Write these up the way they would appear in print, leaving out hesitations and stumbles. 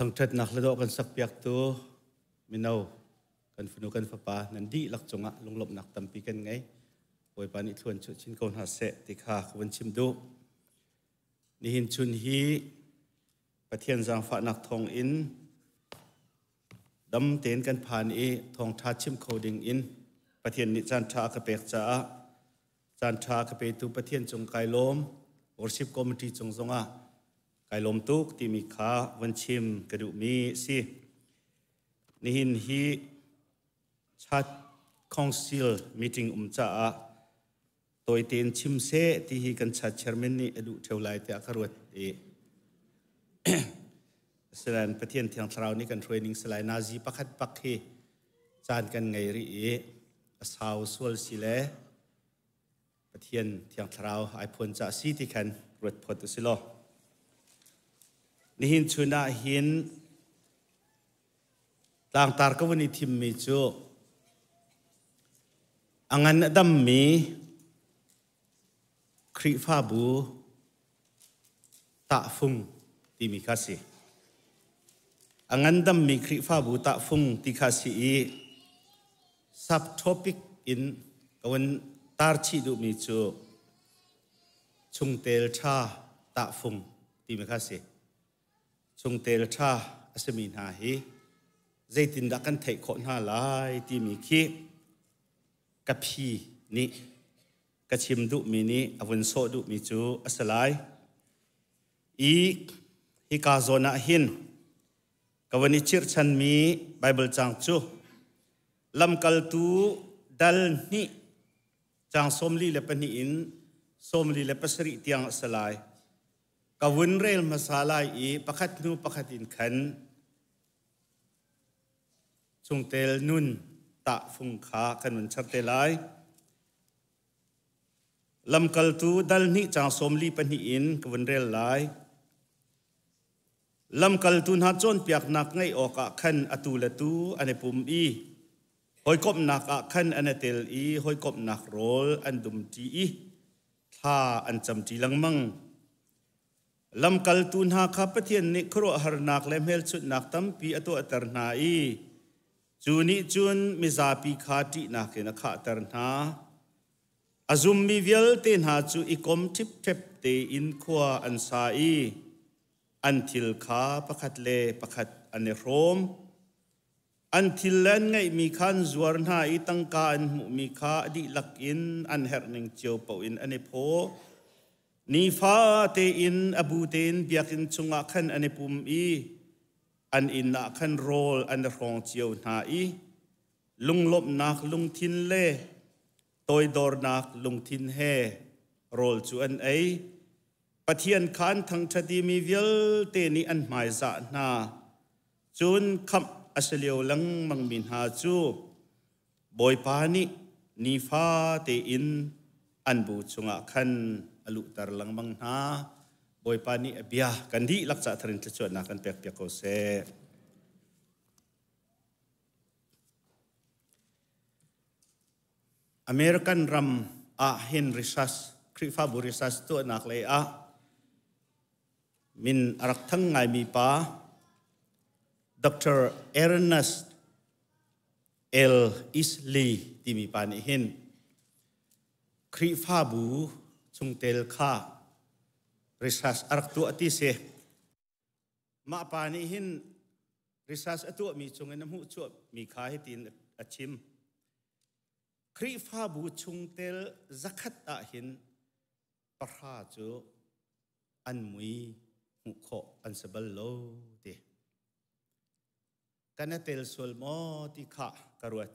Thangṭhatnak le dawh kan sakpiaktu mino kan fanu kan fapa nan dihlak cungah lunglawmhnak tampi kan ngei. Bawipa nih thluan chuah chin ko hna seh ti kha ka vun chim duh. Nihin chun hi Pathian zaangfahnak thawng in dam tein kan phan i thawngṭha chim kho ding in Pathian nih caanṭha a ka pek caah caanṭha a ka petu Pathian cung kai lawm. Worship Committee cung zongah kai lawm tuk timi kha von chim ka duhmi a si. Nihin hi Church Council meeting um caah tawi tein chim seh ti hi kan church chairman nih a duh ṭheo lai tiah ka ruat i asinain Pathian Thiang Thlarau nih kan hruai ning salai nazi pakhat bak hi caan kan ngei rih i a sau sual si le Pathian Thiang Thlarau ai phuan ca si ti khan ruat phot u si law. Nihin chun ah hin tlangtar ka vun i thimmi cu a ngan a dammi Khrihfabu tahfung timi kha si. A ngandammi Khrihfabu tahfung ti kha si i subtopic in ka vun tar chih duhmi cu chungtel ṭha tahfung timi kha si. Chungtel ṭha a simi hna hi zeitindah kan theih khawh hna lai timi khi ka phi nih ka chim duhmi nih a vun sawh duhmi cu a si lai. I hika zawn ah hin ka van i chirhchanmi Baibal caang cu lamkaltu dal hnih caang 42 in 47 tiang a si lai. Ka vun rel hmasa lai i pakhat hnu pakhat in khan chungtel nun tahfung kha kan vun char te lai. Lamkaltu dal hnih caang 42 in ka vun rel lai. Lamkaltu hna cawnpiaknak ngaih awkah khan atu le tu an i pum i hawikomhnak ah khan an i tel i hawikomhnak rawl an dumṭi i thla an camṭi lengmang. Lamkaltu hna kha Pathian nih khuaruahharnak le hmelchunhnak tampi a tuahter hna i cu nih cun mizapi kha ṭihnak in a khahter hna. A zummi vialte hna cu i kom ṭhipṭhep tein khua an sa i an thil kha pakhat le pakhat an i hrawm. An thil le an ngeihmi kha an zuar hna i tangka an hmuhmi kha a dihlak in an herhning cio paoh in an i phaw. Nifa tein a bu tein biakinn chungah khan an i pum i an inn ah khan rawl an i hrawng cio hna i lunglawmhnak lungthin le toidornak lungthin he rawl cu an ei. Pathian kha an thangṭhat i mi vialte nih an hmaizah hna. Cun khamh a si lio lengmangmi hna cu Bawipa nih nifa tein an bu chungah khan a luhter lengmang hna. Bawipa nih a bia kan dihlak cah thar in thluachuahnak kan pekpiak ko seh. American ram ah hin research Khrihfabu research tuahnak lei ah min a rak thang ngaimi pa Dr. Ernest L. Easley timi pa nih hin Khrihfabu chungtel kha research a rak tuah ti si. Mah pa nih hin research a tuahmi chungin a hmuhchuahmi kha hitin a chim. Khrihfabu chungtel zakhat ah hin pahra cu an mui hmuh khawh an si bal lo ti. Kan a tel sual maw ti kha ka ruat.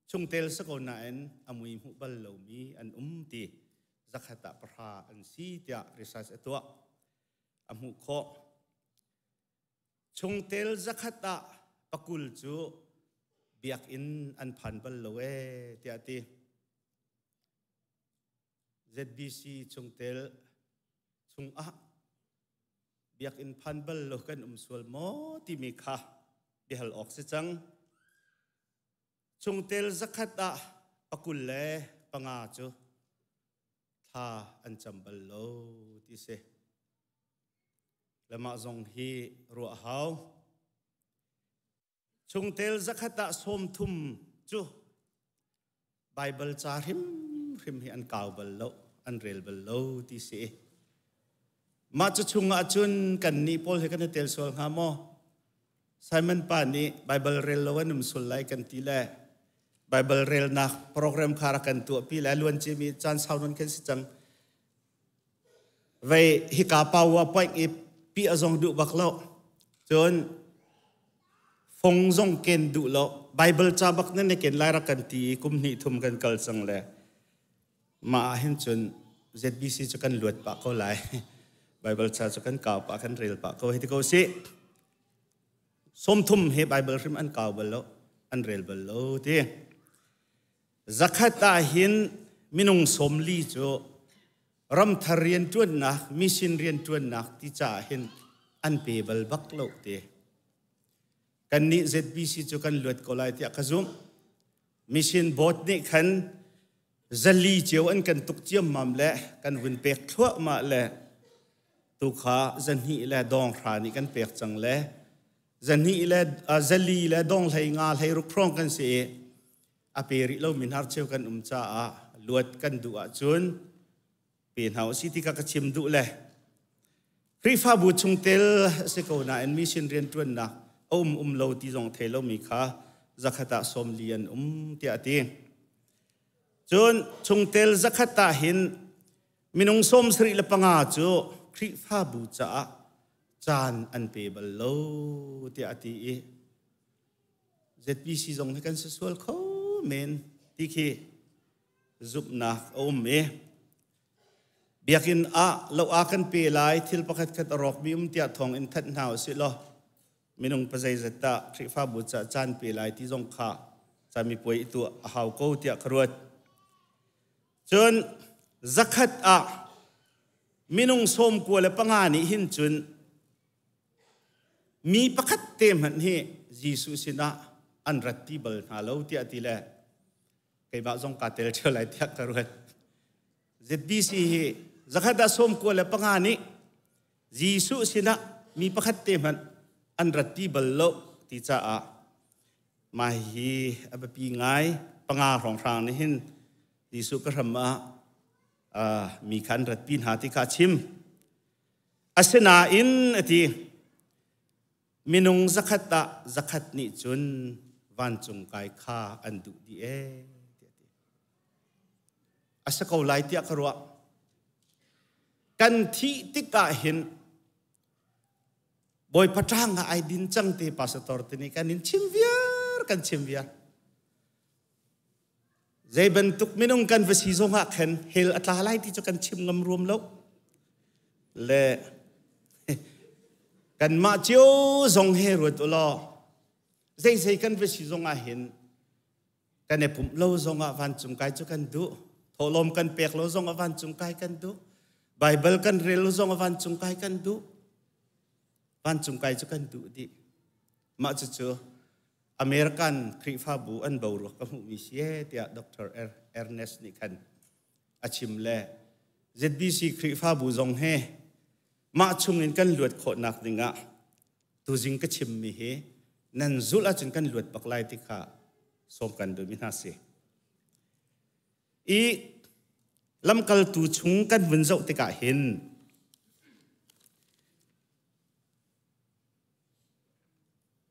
Chungtel si ko nain a mui hmuh bal lomi an um ti zakhat ah pahra an si tiah research a tuah. A hmuh khawh. Chungtel zakhat ah pakul cu biakinn an phan bal lo ee tiah a ti. ZBC chungtel chungah biakinn phan bal lo kan um sual maw timi kha biahal awk si cang. Chungtel zakhat ah pakul le panga cu thla an cam bal lo ti si. Le mah zong hi ruah hau. Chungtel zakhat ah 30 cu Baibal ca hrimhrim hi an kau bal lo, an rel bal lo ti si. Mah cu chungah cun kan nih pawl he kan i tel sual hnga maw? Simon pa nih Baibal rel lo an um sul lai kan ti le Baibal relnak program kha rak kan tuahpi le luan cimi caan sau non khin si cang. Vei hika power point i pi a zong duh bak lo. Cun fong zong ken duh lo. Bible ca bak nan ken lai rak kan ti i kum hnih thum kan kal cang le mah ah hin cun ZBC cu kan luat pah ko lai. Bible ca cu kan kau pah kan rel pah ko hei ti ko si. 30 he Bible hrim an kau bal lo, an rel bal lo ti. Zakhat ah hin minung 40 cu ramthar rianṭuannak, mission rianṭuannak ti caah hin an pe bal bak lo te. Kannih ZBC cu kan luat ko lai tiah ka zumh. Mission board nih khan 400 cio an kan tuk ciammam le kan vun pek thluahmah le tu kha 200 le dong hra nih kan pek cang le 200 le 400 le dong 15 16 hrawng kan si i a pe rih lomi hnarcheu kan um caah luat kan duh ahcun pe hna usih ti kha ka chim duh le Khrihfabu chungtel si ko nain mission rianṭuannak a um um lo ti zong thei lomi kha 100 ah 40 an um tiah a ti. Cun chungtel 100 ah hin minung 75 cu Khrihfabu caah caan an pe bal lo tiah a ti i ZBC zong hi kan si sual kho men ti khi zumhnak a um i biakinn ah lo a kan pe lai thil pakhat khat a rawkmi um tiah thawng in thanh hna usih law minung pazeizat dah Khrihfabu ca caan pe lai ti zong kha camipuai i tuah a hau ko tiah ka ruat. Cun 100 ah minung 95 nih hin cun Mi pakhat te hmanh hi Jesuh sinah an rat ti bal hna lo tiah ti le keimah zong kaa tel ṭheo lai tiah ka ruat. ZBC hi 100 ah 95 nih Jesuh sinah mi pakhat te hmanh an rat ti bal lo ti caah mah hi a biapi ngai panga hrawnghrang nih hin Jesuh ka hram ah mi kha an ratpi hna ti kha a chim. Asinain a ti, minung 100 ah 100 nih cun vancung kai kha an duh dih ee tiah a ti. A si ko lai tiah ka ruah. Kan thih tikah hin Bawipa ṭang ah ai din cang te pastor te nih kan in chim viar kan chim viar. Zei bantuk minung kan va si zong ah khan hell a tla lai ti cu kan chim ngam ruam lo. Le kanmah cio zong he ruat u law zeizei kan va si zong ah hin kan i pumh lo zong ah vancung kai cu kan duh. Thawhlawm kan pek lo zong ah vancung kai kan duh. Bible kan rel lo zong ah vancung kai kan duh. Vancung kai cu kan duh dih. Mah cucu American Khrihfabu an boruak ka hmuhmi si ee tiah Dr. Ernest nih khan a chim le ZBC Khrihfabu zong he mah chungin kan luat khawhnak dingah tuzing ka chimmi hi nan zulh ahcun kan luat bak lai ti kha sawm kan duhmi hna si. I lamkaltu chung kan vun zoh tikah hin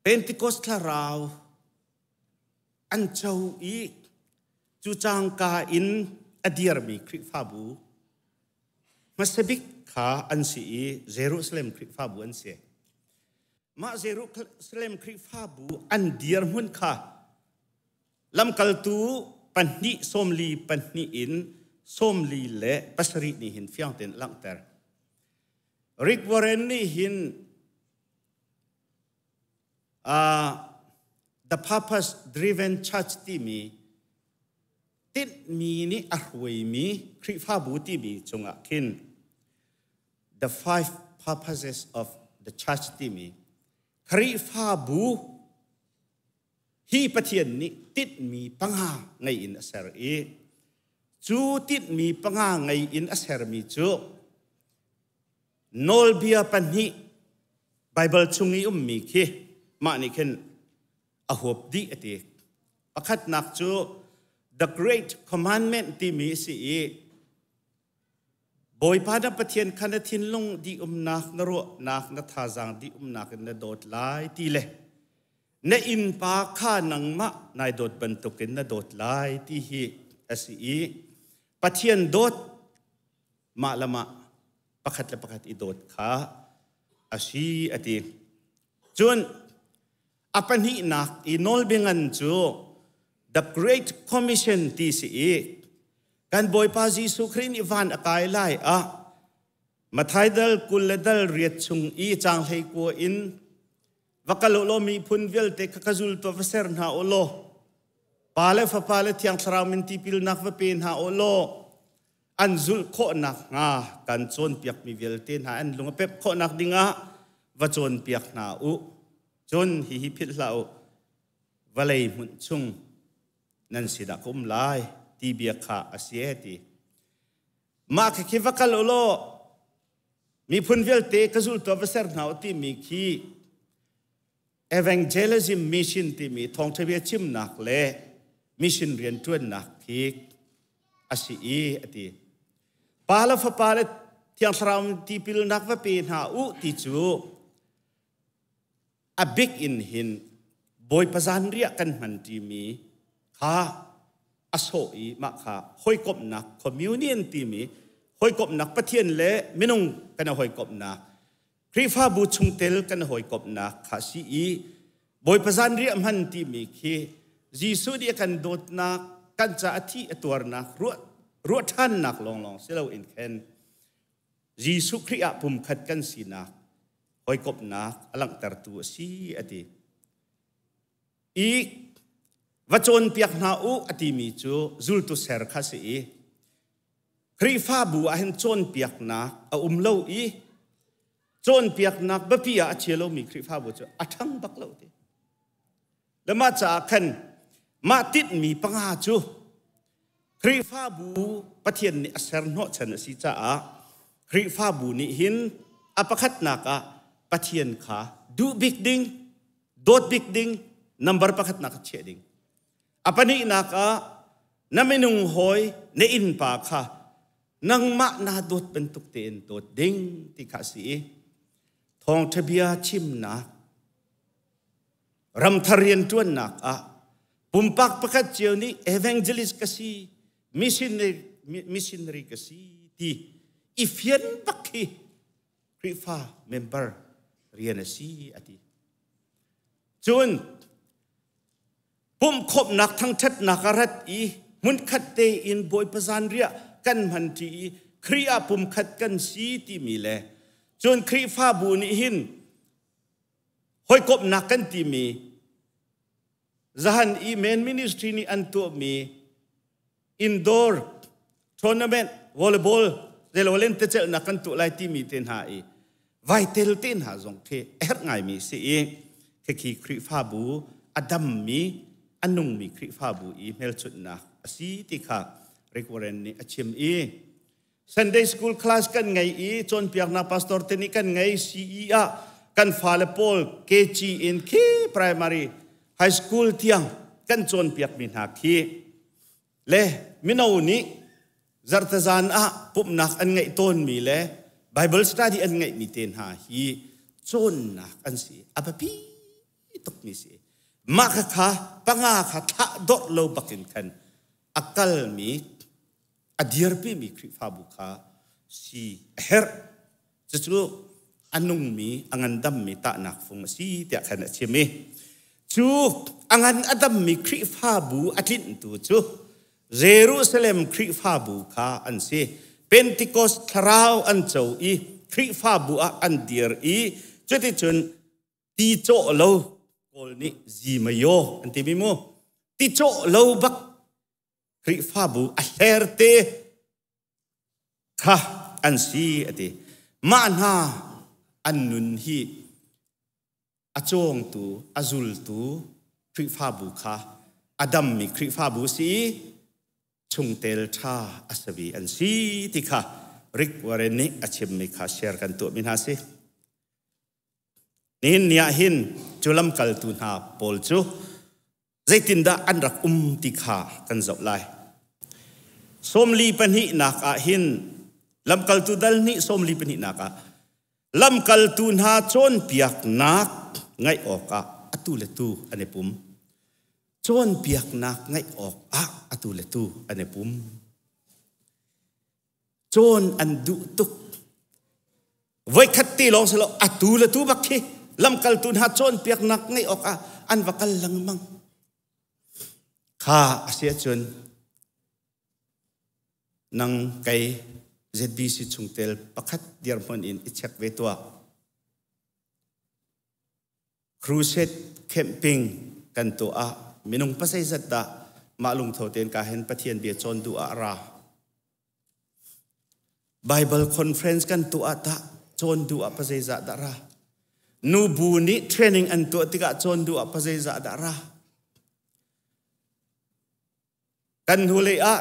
Pentecost thlarau an co i cu cangka in a dirmi Khrihfabu hmasabik kha an si i Jerusalem Khrihfabu an si. Mah Jerusalem Khrihfabu an dirhmun kha lamkaltu pahnih 44 in 47 nih hin fiang tein langhter. Rick Warren nih hin The Purpose Driven Church timi tinhmi nih a hruaimi Khrihfabu timi cungah khin The Five Purposes of the Church timi Khrihfabu hi Pathian nih tinhmi panga ngei in a ser i cu tinhmi panga ngei in a sermi cu nawlbia pahnih. Baibal chung i ummi khi mah nih khin a huap dih a ti. Pakhatnak cu The Great Commandment timi a si i Bawipa na Pathian kha na thinlung dih umnak, na ruahnak, na thazaang dih umnak in na dawt lai ti le na innpa kha nangmah nai dawt bantukin na dawt lai ti hi a si i Pathian dawt mah le mah pakhat le pakhat i dawt kha a si a ti. Cun a pahnihnak i nawlbia cu The Great Commission ti si i kan Bawipa Jesuh Khrih nih van a kai lai ah Matthai dal 20 le dal riat chung i caang 19 in va kal u law miphun vialte kha ka zultu va ser hna u law Pa le Fapa le Thiang Thlarau min tipilnak va pe hna u law an zulh khawhnak hnga kan cawnpiakmi vialte hna an lung a pep khawhnak dingah va cawnpiak hna u. Cun hihi philh hlah u, vawlei hmunh chung nan si dah ka um lai ti bia kha a si e ti. Mah khi va kal u law miphun vialte ka zultu va ser hna u timi khi evangelism mission timi thawngṭha bia chimnak le mission rianṭuannak khi a si i a ti. Pa le Fapa le Thiang Thlarau tipilnak va pe hna u ti cu a bik in hin Bawipa zanriah kan hman ṭimi kha a sawh i mah kha hawikomhnak communion timi hawikomhnak Pathian le minung kan i hawikomhnak Khrihfabu chungtel kan hawikomhnak kha si i Bawipa zanriah hman timi khi Jesuh nih a kan dawtnak, kan ca a thih a tuarnak ruah ruah ṭhannak lawnglawng si loin khin Jesuh Khrih ah pumkhat kan sinak hawikomhnak a langhtertu a si a ti. I va cawnpiak hna u a timi cu zultu ser kha si i Khrihfabu ah hin cawnpiaknak a um lo i cawnpiaknak biapi ah a chia lomi Khrihfabu cu a ṭhang bak lo ti. Le mah caah khan mah tinhmi panga cu Khrihfabu Pathian nih a ser hnawhchan a si caah Khrihfabu nih hin a pakhatnak ah Pathian kha duh bik ding, dawt bik ding, number pakhatnak a chiah ding. A pahnihnak ah na minung hawi na innpa kha nangmah naa dawt bantuk tein dawt ding ti kha a si i thawngṭha bia chimnak ramthar rianṭuannak ah pumpak pakhat cio nih evangelist ka si missionary, missionary ka si ti i fian bak khi Khrihfa member rian a si a ti. Cun Pumhkhawmhnak thangṭhatnak a rat i hmunkhat tein Bawipa zanriah kan hmanṭi i Khrih ah pumkhat kan si timi le cun Khrihfabu nih hin hawikomhnak kan timi zahan i men ministry nih an tuahmi indoor tournament volleyball zeilo lentecelhnak kan tuah lai timi te hna i vaitel te hna zong khi a herh ngaimi si i khikhi Khrihfabu a dammi a nungmi Khrihfabu i hmelchunhnak a si ti kha Rick Warren nih a chim i Sunday school class kan ngei i cawnpiaknak pastor te nih kan ngei CE ah kan fale pawl KG in khi primary high school tiang kan cawnpiakmi hna khi le mino nih zarhtezan ah pumhnak an ngeih tawnmi le Bible study an ngeihmi te hna hi cawnnak an si a biapi tukmi si mah kha kha panga kha thlah dawrh lo bakin khan a kalmi a dirpimi Khrihfabu kha si a herh. Cucu a nungmi, a ngandammi tahnak fung a si tiah khan a chim i cu a ngan a dammi Khrihfabu a tlinhtu cu Jerusalem Khrihfabu kha an si. Pentecost thlarau an co i Khrihfabu ah an dir i cuticun ti cawh lo Kawl nih zimayo an timi mu ti cawh lo bak Khrihfabu a hlerte kha an si a ti. Mah hna an nun hi a cawngtu, a zultu Khrihfabu kha a dammi Khrihfabu si i chungtel ṭha a sami an si ti kha Rick Warren nih a chimmi kha share kan tuahmi hna si. Nihin ni ah hin cu lamkaltu hna pawl cu zeitindah an rak um ti kha kan zoh lai. 42 nak ah hin lamkaltu dal nih 42 nak ah lamkaltu hna cawnpiaknak ngaih awkah atu le tu an i pum. Cawnpiaknak ngaih awkah atu le tu an i pum. Cawn an duh tuk. Voikhat ti lawng si lo, atu le tu bak khi lamkaltu hna cawnpiaknak ngaih awkah an va kal lengmang. Kha a si ahcun nang kei ZBC chungtel pakhat dirhmun in i check ve tuah. Crusade camping kan tuah ah minung pasai zat dah mah lungtho tein ka hen Pathian bia cawn duh ah ra. Bible conference kan tuah ah tah cawn duh ah pazeizah dah ra. Nubu nih training an tuah tikah cawn duh ah pazeizah dah ra. Kan hnulei ah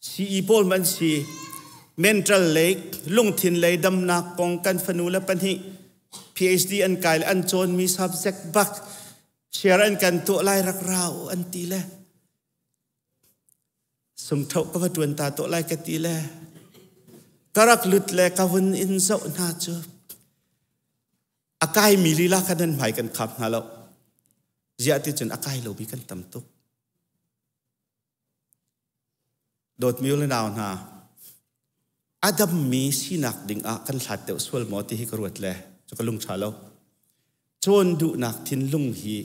CE pawl man si mental lei lungthin lei damnak kong kan fanu le pahnih PhD an kai le an cawnmi subject bak share an kan tuah lai rak rau an ti le sungthoh ka va tuan ta tuah lai ka ti le ka rak lut le ka vun in zoh hna cu a kaimi lila kha nan hmai kan khap hna lo. Ziah ti cun a kai lomi kan tam tuk. Dawtmi le nau hna, a dammi sinak ding ah kan hlat deuh sual maw ti hi ka ruat le cu ka lung ṭha lo. Cawn duhnak thinlung hi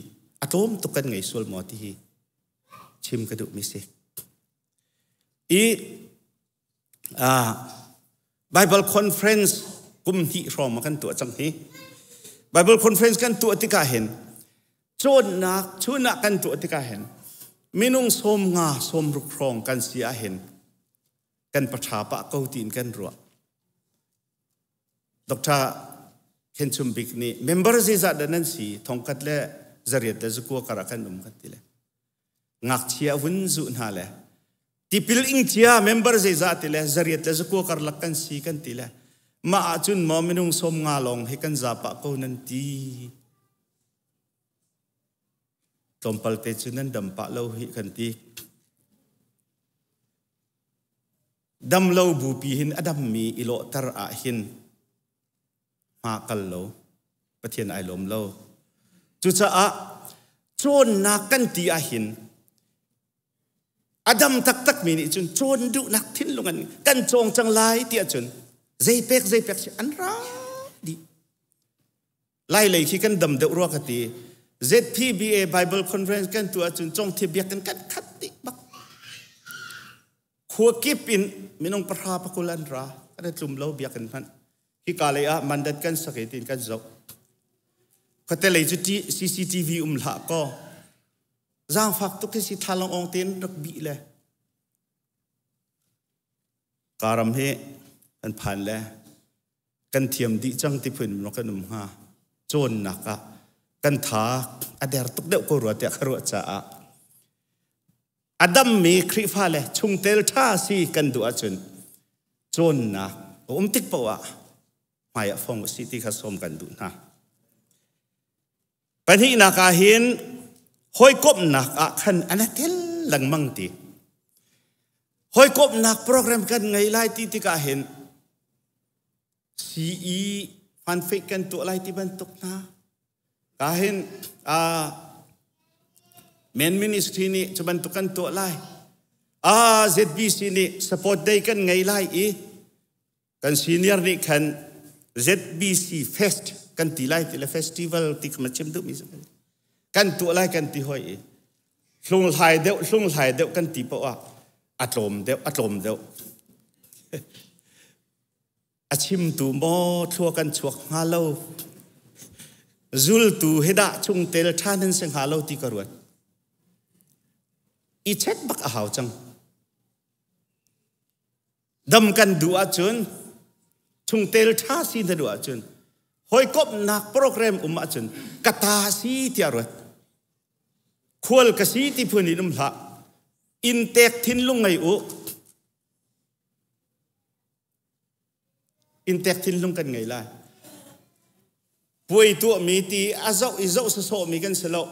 a tlawm tuk kan ngei sual maw ti hi chim ka duhmi si. I Bible conference kum hnih hrawng ma kan tuah cang hi. Bible conference kan tuah tikah hin cawnnak chun ah kan tuah tikah hin minung 50 60 hrawng kan si ah hin kan paṭha pah ko tiin kan ruah. Dr. Khen Chum Bik nih member zeizah dah nan si thongkhat le zariat le zakua kar ah kan um kan ti le ngakchia vun zuh hna le tipil ing cia member zeizah ti le zariat le zakua karlak kan si kan ti le mah ahcun maw minung 50 lawng hi kan zapa ko nan ti. Tlawmpal te cu nan dam pah lo hi kan ti. Dam lo bupi hin a dammi i lawhter ah hin hma kal lo Pathian ai lawm lo. Cucaah cawnnak kan ti ah hin a dam taktakmi nih cun cawn duhnak thinlung an kan cawng cang lai ti ahcun zeipek zeipek si an ra dih. Lai lei khi kan dam deuh rua ka ti. ZPBA Bible Conference kan tuah ahcun congthi biak kan kan khat dih bak. Khua kip in minung pahra pakul an ra kan i tlum lo biakinn hmanh. Hika lei ah mandat kan sak i tiin kan zoh. Khuate lei cu CCTV um hlah kaw zaangfak tuk khi si thalang ong tein rak bih le karam hi kan phan le kan thiam dih cang ti phun kan um hnga. Cawnnak ah kan tha a der tuk deuh ko rua tiah ka ruah caah a dammi Khrihfa le chungtel ṭha si kan duh ahcun cawnnak a um tik paoh ah hmai ah fong usih ti kha sawm kan duh hna. Pahnihnak ah hin hawikomhnak ah khan an tel lengmang ti. Hawikomhnak program kan ngei lai ti tikah hin CE fanfeih kan tuah lai ti bantuk hna. Ka hin men ministry nih cu bantuk kan tuah lai. ZBC nih support day kan ngei lai i kan senior nih khan ZBC Fest kan ti lai ti le festival ti kha ma chim duhmi kan tuah lai kan ti hoi i hlunghlai deuh hlunghlai deuh kan ti poah ah a tlawm deuh a tlawm deuh a chimtu maw thlua kan chuak hnga lo zultu he dah chungtel ṭha nan si hnga lo ti ka ruat i check bak a hau cang. Dam kan duh ahcun chungtel ṭha si na duh ahcun hawikomhnak program um ahcun ka ta si tiah ruat. Khual ka si ti phun in um hlah. Inntek thinlung ngei u. Inntek thinlung kan ngei lai. Puai tuahmi ti a zoh i zoh sawsawhmi kan si lo.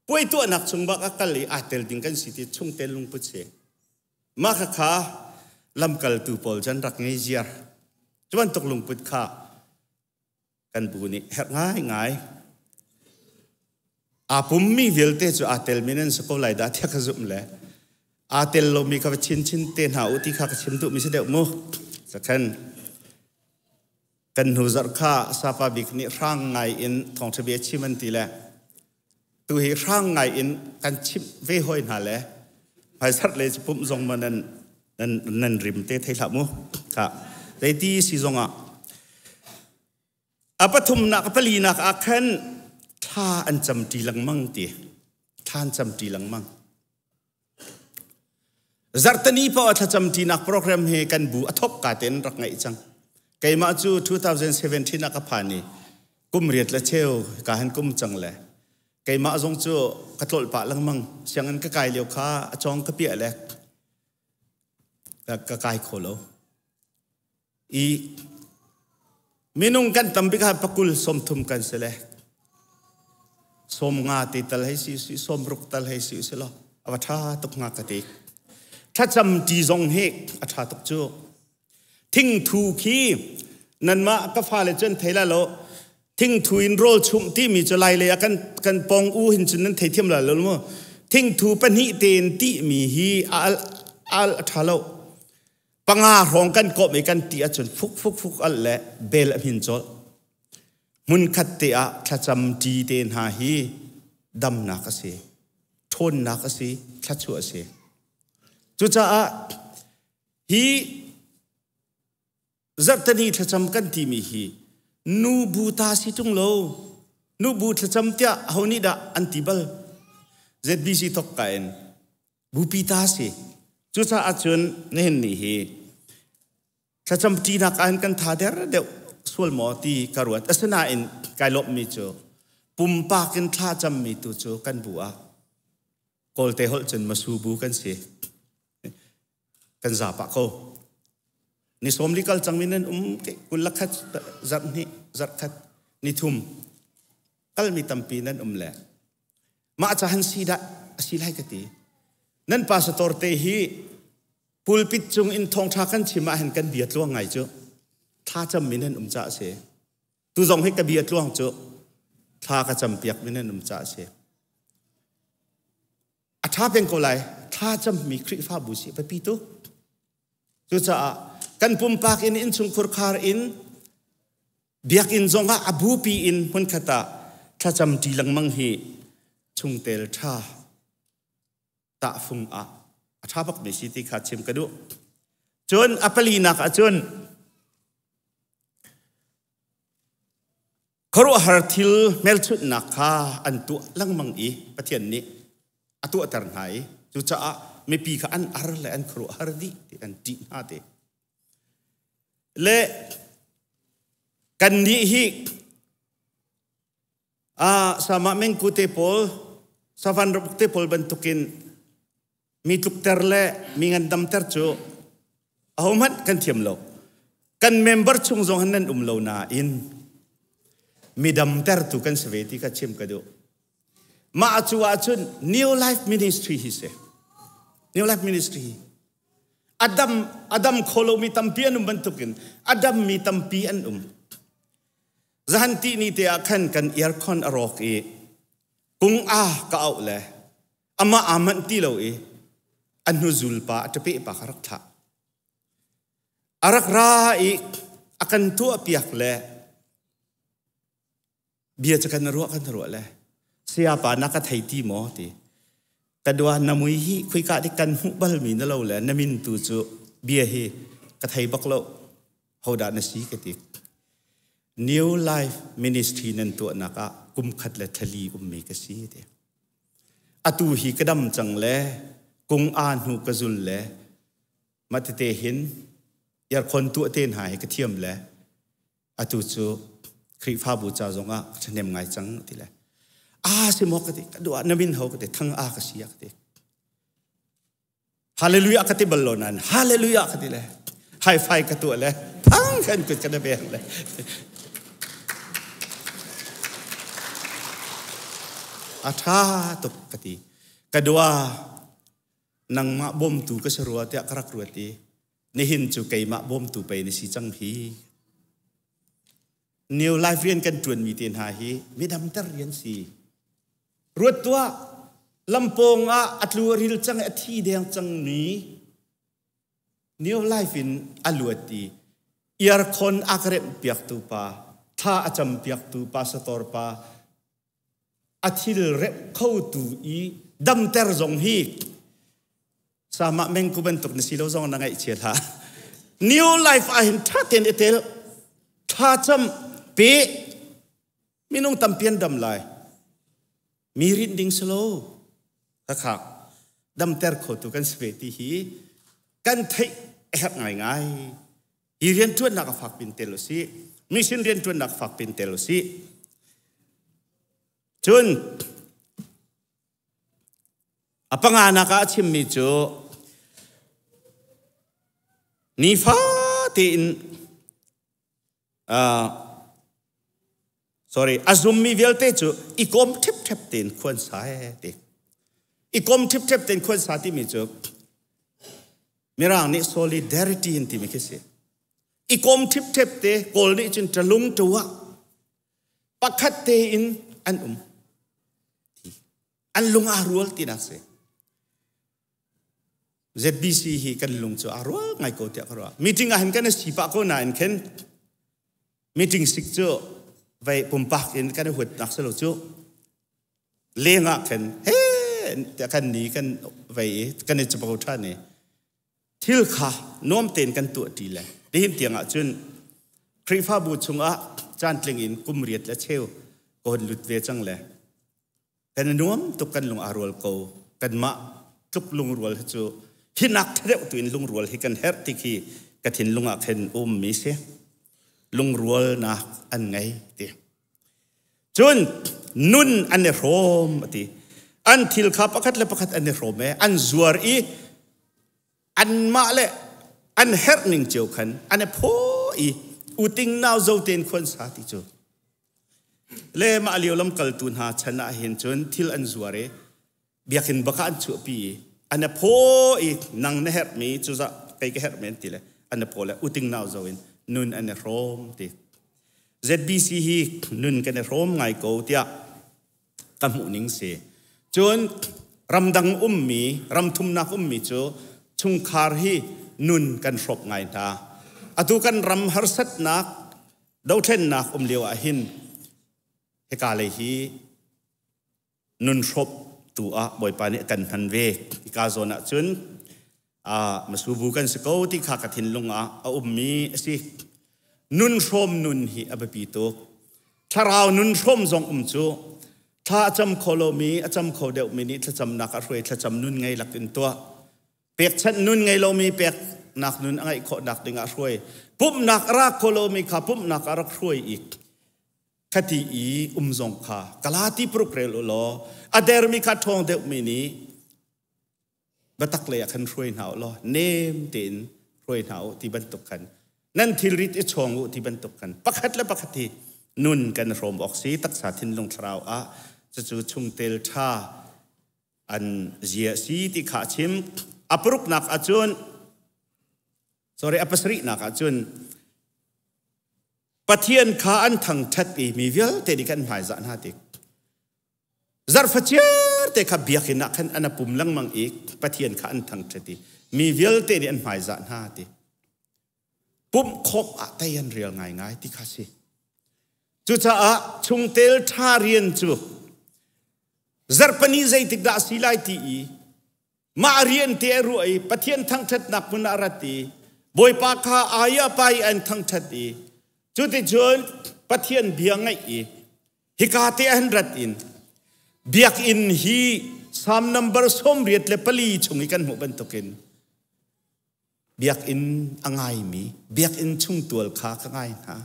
Puai tuahnak chung bak a kal i aa tel ding kan si ti chungtel lungput si. Mah khakha lamkaltu pawl cu an rak ngei ziar. Cu bantuk lungput kha kan bu nih herh ngaingai. Aa pummi vialte cu aa telmi nan si ko lai dah tiah ka zumh le aa tel lomi kha va chinchin te hna u ti kha ka chim duhmi si deuh mu. Sakhan kan hnu zarh kha Sapa bik nih hrang ngai in thawngṭha bia chim an ti le tu hi hrang ngai in kan chimh ve hoi hna le hmaisarh le pumh zong ma nan nan nan rim te thei hlah mu kha zeiti si zong ah a pathumnak a palinak ah khan thla an camṭi lengmang ti thla an camṭi lengmang Zarhteni paoh ah thlacamṭinak program hi kan bu a thawk ka tein rak ngeih cang. Keimah cu 2017 ah ka phan i kum riat le cheu ka han kum cang le keimah zong cu ka tlolh pah lengmang. Sianginn ka kai lio kha a cawng ka piah le ka kai kho lo. I minung kan tam bik ah pakul 30 kan si le 50 te tal hei si si 60 tal hei si si law a va ṭha tuk hnga ka ti. Thlacam ṭi zong hi a ṭha tuk cu. Thingthu khi nanmah ka fale cun thei la lo thingthu in rawl chumh timi cu lai lei ah kan kan pong u hin cun nan theithiam la lo mu. Thingthu pahnih tein tihmi hi a al al a ṭha lo. Panga hrawng kan kawm i kan ti ahcun fuk fuk fuk al le bel a hmin colh. Hmunkhat te ah thlacam ṭi te hna hi damnak a si, ṭhawnnak a si, thluachuah a si. Cucaah hi zarhteni thlacam kan timi hi nu bu ta si ṭung lo, nu bu thlacam tiah aho nih dah an ti bal? ZBC thok ka in bupi ta si. Cucaah cun nihin ni hi thlacam ṭinak ah hin kan tha der deuh sual maw ti ka ruat. Asinain kai lawmhmi cu pumpak in thla cammi tu cu kan bu ah Kawlte holh cun masu bu kan si. Kan za pah ko. Ni sawm li kal cangmi nan um kul la khat zarh hnih zarh khat ni thum kalmi tampi nan um le mah ca han si dah a si lai ka ti. Nan pastor te hi pulpit cung in thawngṭha kan chim ah hin kan bia tluang ngai cu thla cam mi nan um ca a si. Tu zong hi ka bia tluang cu thla ka cam piak mi nan um ca a si. A ṭha peng ko lai thla cammi Khrihfabu si biapi tuk. Cucaah kan pumpak in innchungkhur khar in biakinn zongah a bupi in hmunkhat ah thlacam ṭi lengmang hi chungtel ṭha tahfung ah a ṭha bakmi si ti kha chim ka duh. Cun a palinak ah cun khuaruahhar thil hmelchunhnak kha an tuah lengmang i Pathian nih a tuahter hna i cucaah mipi kha an ar le an khuaruahhar dih ti an ṭih hna te. Le kannih hi sama mengku te pawl savan ruk te pawl bantukin mi tlukter le mi ngandamter cu ahohmanh kan thiam lo. Kan member chung zong han nan um lo nain mi damtertu kan si ve ti kha chim ka duh. Mah cu ahcun New Life Ministry hi si. New Life Ministry hi Adam Adam kholo mi tampi an um bantukin Adam mi tampi an um. Zahan ti ni te ah khan kan aircon a rawk i kung a ka auh le amah aa manh ti lo i a hnuzul pa a ṭape pa kha rak thlah. A rak ra i a kan tuahpiak le bia cu kan ruah kan ruah le sayapa na ka thei ti maw ti ka dua na mui hi khuika dik kan hmuh bal mi na lo le na min tu cu bia hi ka thei bak lo hodah na si ka ti New Life Ministry nan tuahnak ah kum khat le thali ummi ka si ti atu hi ka dam cang le kung a hnu ka zul le mah tete hin aircon tuah te hna hi ka thiam le atu cu Khrihfabu ca zongah ka ṭhahnem ngai cang ti le a si maw ka ti ka duh ah na min ho ka ti thang a ka si a ka ti hallelujah ka ti bal lo nain hallelujah ka ti le high five ka tuah le thang kan kut ka na beng le. A ṭha tuk ka ti. Ka dua nangmah bawmtu ka si rua tiah ka rak ruat i nihin cu keimah bawmtu pei na si cang hi. New Life rian kan ṭuanmi te hna hi midamter rian si. Ruat tuah, lampawng ah a tlu a ril cang i a thi deng cangmi New Life in a luat i earcon a ka remh piaktu pa, thla a cam piaktu pastor pa, a thil remh khotu i damter zong hi sama mengku bantuk na si lo zong na ngaihchia hlah. New Life ah hin ṭha tein i tel, thla cam pe, minung tampi an dam lai. Mi rinh ding si lo. Khakha damter khotu kan si ve ti hi kan theih a herh ngaingai. Hi rianṭuannak a fak pin tel u sih. Mission rianṭuannak fak pin tel u sih. Cun a panganak ah a chimmi cu nifa tein sorry a zummi vialte cu i kom ṭhipṭhep tein khuan sa ti i kom ṭhipṭhep tein khuan sa timi cu mirang nih solidarity in timi khi si i kom ṭhipṭhep te kawl nih cun ṭalung ṭuah pakhat tein an um an lung aa rual tinak si ZBC hi kan lung cu aa rual ngai ko tiah ka ruah. Meeting ah hin kan i si pah ko nain khin meeting sik cu vei pumpak in kan i huatnak si lo cu leng ah khin he tiah kan ni kan vei i kan i capo ṭhan i thil kha nuam tein kan tuah ṭi le nihin tiang ah cun Khrihfabu chungah caantling in kum riat le cheu ka hon lut ve cang le Kan i nuam tuk kan lung aa rual ko. Kanmah tluk lungrual hi cu hinak ṭha tu in lungrual hi kan herh ti khi ka thinlung ah khin ummi si. Lungrualnak an ngei ti. Cun nun an i hrawm a ti. An thil kha pakhat le pakhat an i hrawm e. An zuar i anmah le an herh ning cio khan an i phaw i uting nau zo tein khuan sa ti cu Le mah lio lamkaltu hna chan ah hin cun thil an zuar i biakinn bak ah an chuahpi i an i phaw i nang na herhmi cuzah kei ka herhmi an ti le an i phaw le uting nau zo in nun an i hrawm ti. ZBC hi nun kan i hrawm ngai ko tiah ka hmuh ning si. Cun ramdang ummi, ramthumnak ummi cu chungkhar hi nun kan hrawp ngai hna. Atu kan ram harsatnak Dothlennak um lio ah hin hika lei hi nun hrawp tu ah Bawipa nih a kan hman ve. Hika zawn ah cun masubu kan si ko ti kha ka thinlung ah a ummi a si. Nun hrawm nun hi a biapi tuk. Thlarau nun hrawm zong um cu thla a cam kho lomi a cam kho deuhmi nih thlacamnak a hruai thlacam nun ngei lak in tuah. Pekchanh nun ngei lomi peknak nun a ngeih khawhnak ding ah hruai. Pumhnak a rak kho lomi kha pumhnak a rak hruai i khati i um zong kha Galati paruk rel u law a dermi kha ṭhawng deuhmi nih biatak lei ah khan hruai hna u law nem tein hruai hna u ti bantuk khan nan thilrit i chawng u ti bantuk khan pakhat le pakhat hi nun kan hrawm awk si taksa thinlung thlarau ah cucu chungtel ṭha an zia si ti kha a chim. A paruknak ahcun sorry a pasarihnak ahcun Pathian kha an thangṭhat i mi vialte nih kan hmaizah hna tik zarhfachiar te kha biakinn ah khan an pum lengmang i Pathian kha an thangṭhat i mi vialte nih an hmaizah hna ti pumh khawmh ah tei an rial ngaingai ti kha si. Cucaah chungtel ṭha rian cu Zarhpini zeitik dah a si lai ti i mah rian te a ruah i Pathian thangṭhatnak hmun ah a rat i Bawipa kha ai a pa i an thangṭhat i cuticun Pathian bia ngaih i hika te an rat in biakinn hi Psalm number 84 chung i kan hmuh bantukin biakinn a ngaimi biakinn chungtual kha ka ngai hna.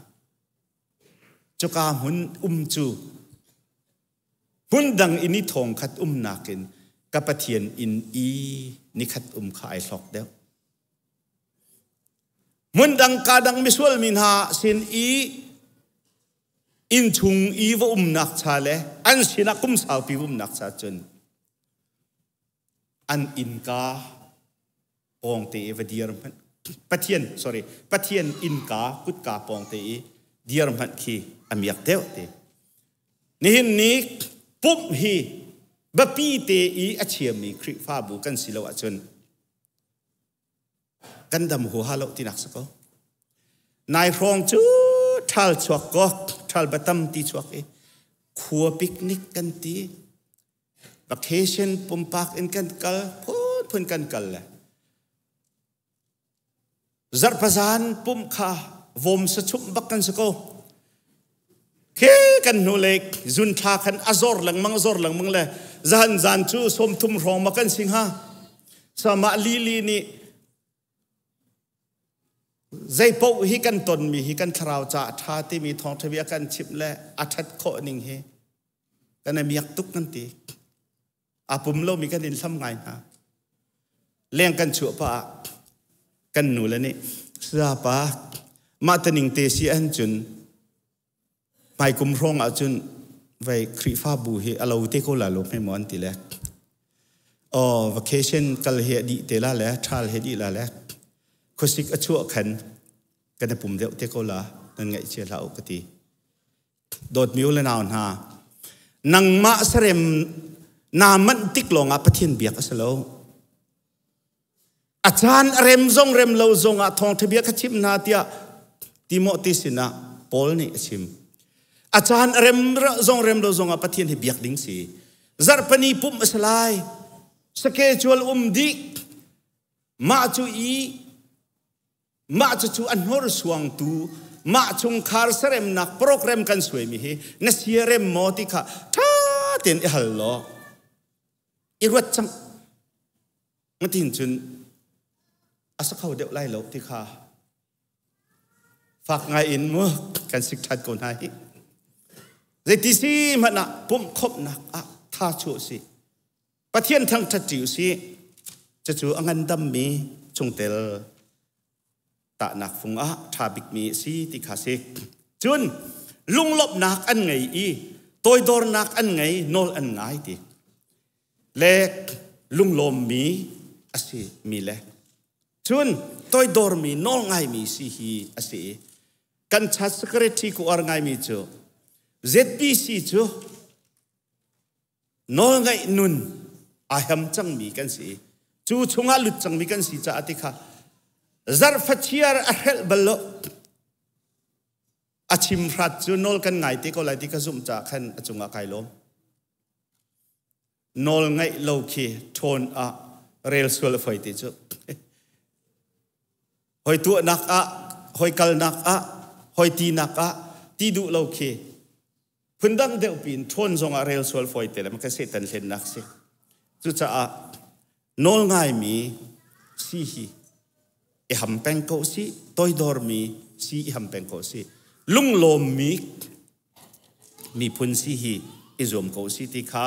Cuka hmun um cu Hmundang i ni thong khat umnak in ka Pathian inn i nikhat um kha ai hlawk deuh. Hmundang ka dang misual mi hna sin i Innchung i va umnak cha le an sinah kum saupi va umnak cha cun an innka pawngte i va dir hmanh Pathian sorry Pathian innka kutka pawngte i dir hmanh khi a miak deuh ti. Nihin ni pumh hi biapi te i a chiami Khrihfabu kan si lo ahcun kan dam huaha lo tinak si ko. Nai hrawng cu ṭhal chuak ko, ṭhal batam ti chuak i khua picnic kan ti. Vacation pumpak in kan kal, phunphun kan kal le. Zarhpazan pumh kha vom sachumh bak kan si ko. Khi kan hnu le zun thla khan a zor lengmang a zor lengmang le zahan zan cu 30 hrawng ma kan si hnga. Sama lili nih zei paoh hi kan tonmi hi kan thlarau ca a ṭha timi thawngṭha bia kan chimh le a ṭhat khawh ning hi kan i miak tuk kan ti. A pum lomi kan in hlam ngai hna. Leng kan chuah pah ah kan nu le nih pa mah taning te si an cun hmaikum hrawng ahcun vei Khrihfabu hi a lo te ko la lo hme maw an ti le. Oh, vacation kal hi a dih te la le ṭhal he dih la le khuasik a chuah khan kan i pum deuh te ko la nan ngaihchia hlah u ka ti. Dawtmi u le nau hna, nangmah sarem naa manh tik lawngah Pathian biak a si lo. A caan a rem zong rem lo zongah thawngṭha bia ka chimh hna tiah Timote sinah Paul nih a chim. A caan a rem zong rem lo zongah Pathian hi biak ding si. Zarhpini pumh a si lai. Schedule um dih. Mah cu i mah cucu a hnorsuangtu mah chungkhar seremnak program kan suaimi hi na siarem maw ti kha ṭha tein i hal law i ruat cang. Ngatin cun a sa kho deuh lai lo ti kha fak ngai in mu kan sik ṭhan ko hna hi. Zeiti si hmanh ah pumh khawmhnak ah tha chuah si. Pathian thangṭhat ṭi usih. Cucu a ngandammi chungtel tahnak fung ah ṭha bikmi a si ti kha si. Cun lunglawmhnak an ngei i toidornak an ngei, nawl an ngai ti. Le lunglawmmi a si mi le cun toidormi nawl ngaimi si hi a si i kan chat secretary ku ar ngaimi cu ZBC cu nawlngaih nun aa hem cangmi kan si i cu chungah lut cangmi kan si caah ti kha zarhfachiar a hrelh bal lo a chim hrat cu nawl kan ngai te ko lai ti ka zumh caah khan a cungah kai lawm nawl ngaih lo khi ṭhawn ah rel sual a foi ti cu hoi tuahnak ah hoi kalnak ah hoi tinak ah ti duh lo khi phundang deuh piin ṭhawn zongah rel sual fawi te le ka Satan hlennak si. Cucaah nawl ngaimi si hi i ham peng ko si, toidormi si i ham peng ko si, lunglawmmi miphun si hi i zuam ko si ti kha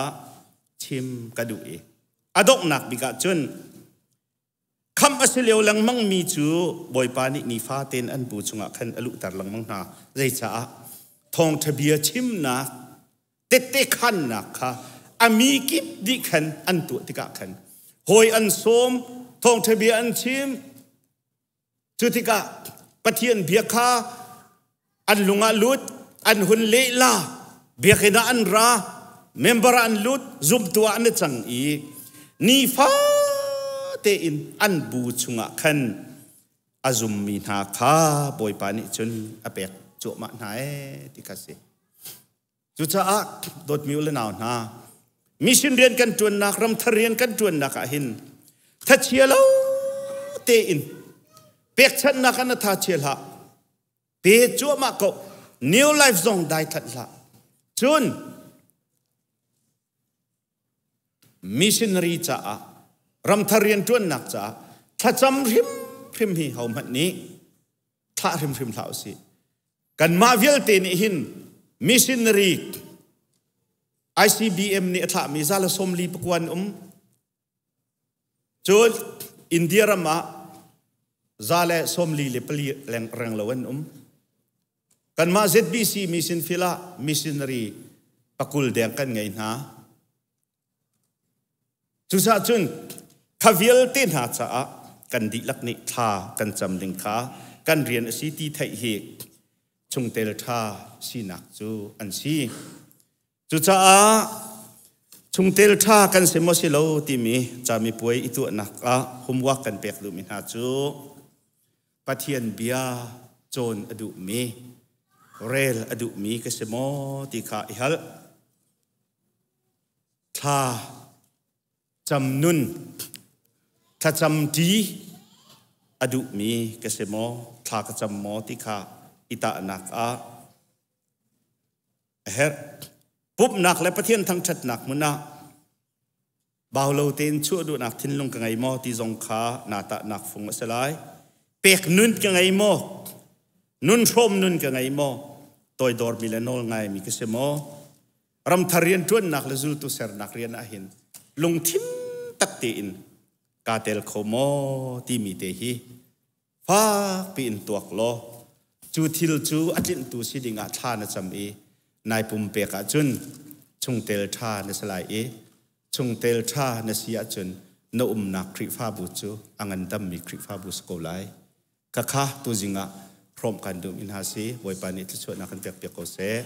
chim ka duh i a donghnak bik ah cun Khamh a si lio lengmangmi cu Bawipa nih nifa tein an bu chungah khan a luhter lengmang hna. Zeicaah? Thawngṭha bia chimnak, tette khannak kha a mi kip dih khan an tuah tikah khan hawi an sawm, thawngṭha bia an chim. Cu tikah Pathian bia kha an lung ah lut, an hun lehla, biakinn ah an ra, member ah an lut, zumtu ah an i cang i nifa tein an bu chungah khan a zummi hna kha Bawipa nih cun a pek cuahmah hna ee ti kha si. Cucaah dawtmi u le nau hna, mission rian kan ṭuannak, ramthar rian kan ṭuannak ah hin thachia lo tein pekchanhnak ah na tha chia hlah. Pe cuahmah ko. New life zong dai that hlah. Cun missionary caah ramthar rian ṭuannak caah thlacam hrimhrim hi hohmanh nih thlah hrimhrim hlah usih. Kanmah vialte nih hin missionary ICBM nih a thlahmi zala 44 an um. Cun India ram ah 144 reng lo an um. Kanmah ZBC mission field ah missionary pakul deng kan ngei hna. Cucaah cun kha vialte hna caah kan dihlak nih thla kan cam ding kha kan rian a si ti theih hi chungtel ṭha sinak cu an si. Cucaah chungtel ṭha kan si maw si lo timi camipuai i tuahnak ah homework kan pek duhmi hna cu Pathian bia cawn a duhmi, rel a duhmi ka si maw ti kha i hal. Thla cam nun, thlacam ṭi a duhmi ka si maw, thla ka cam maw ti kha i tahnak ah a herh. Pumhnak le Pathian thangṭhatnak hmun ah bau lo tein chuah duhnak thinlung ka ngei maw ti zong kha naa tahnak fung a si lai. Pek nun ka ngei maw? Nun hrawm nun ka ngei maw? Toidormi le nawl ngaimi ka si maw? Ramthar rian ṭuannak le zultu sernak rian ah hin lungthin tak tein kaa tel kho maw timi te hi fakpi in tuak law cu thil cu a tlinhtu si dingah thla na cam i nai pumpek ahcun chungtel ṭha na si lai i chungtel ṭha na si ahcun na umnak Khrihfabu cu a ngandammi Khrihfabu si ko lai. Khakha tuzing ah hrawmh kan duhmi hna si Bawipa nih thluachuahnak kan pekpiak ko seh.